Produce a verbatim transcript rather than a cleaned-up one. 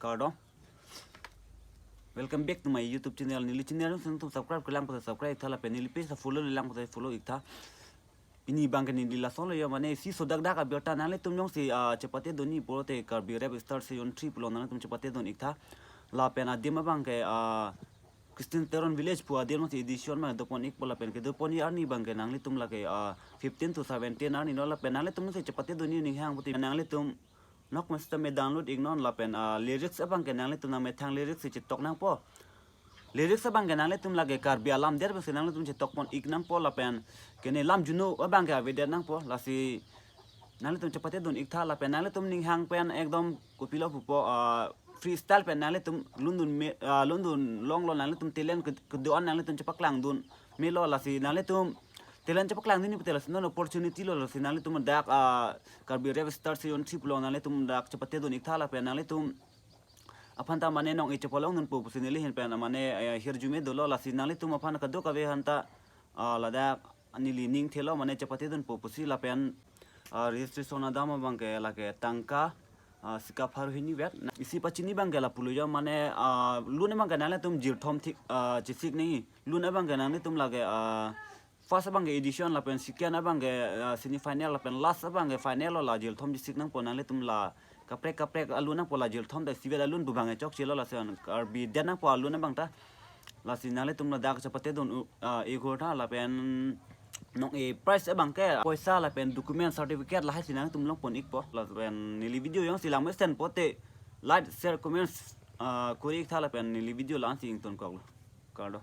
Kardom. Welcome back to my YouTube channel. Neli channel nangtum subscribe kelang pute subscribe iktha lapen neli page ta follow lang pute follow iktha. Pini abangke neli lason lo yo mane isi sodak dak abirta nanglitum jongsi ah, chepate dun-i pulote Karbi Rap Star Season three pulo nanglitum chepate dun iktha. Lapen adim abangke ah, Christian Teron Village pu adim jongsi edition ma dopon ikpo lapen kedopon-i arni abangke nanglitum lake ah, fifteen to seventeen arni lo lapen nanglitum jongsi chepate dun-i ninghang pute nanglitum nok mesta me download iknon lapen ah, lyrics abangke nanglitum nangmethang lyrics si chetok nangpo. Lyrics abangke nanglitum lake Karbi alam der besi nanglitum chetok pon ik nangpo lapen kene lam junu abangke avedet nangpo lasi nanglitum chepate dun iktha lapen nanglitum ninghang pen ekdom kopilo pupo ah, freestyle pen nanglitum lun dun me ah, lun dun longlo nanglitum talent ke- kedo-an nanglitum chepaklang dun melo lasi nanglitum talent chepaklang dun-i pute lasi non opportunity lo lasi nanglitum dak ah, Karbi Rap Star Season three pulo nanglitum dak chepate dun iktha lapen nanglitum aphan ta mane nong-e chepalong dunpo pusi neli ahin pen mane eh, hirjume dolo lasi nanglitum aphan kadokave aphanta ah, ladak neli ning thelo mane chepate dunpo pusi lapen ah, registration adam abangke lake tangka ah, sika pharo hini vet. Na, isi pachini abangke lapulo yo mane ah, lun abangke nanglitum jirthom thik ah, chesik nangji. Lun abangke nanglitum lake ah, first abangke edition lapen second abangke ah, semi final lapen last abangke final lo la jirthom chesik nangpo nanglitum la kaprek kaprek alun nangpo la jirthom ta isivet alun pu abangke chokchelo lasi an Karbi det nangpo alun abang ta. Lasi nanglitum ladak chepate dun u- ah, ikhor tha lapen nong-e prize abangke poisa lapen document certificate lahai si nanglitum long pon ikpo lapen neli video jongsi lang mesen pute like share comments ah, kori iktha lapen neli video la-an si ingtonkoklo. Kardom.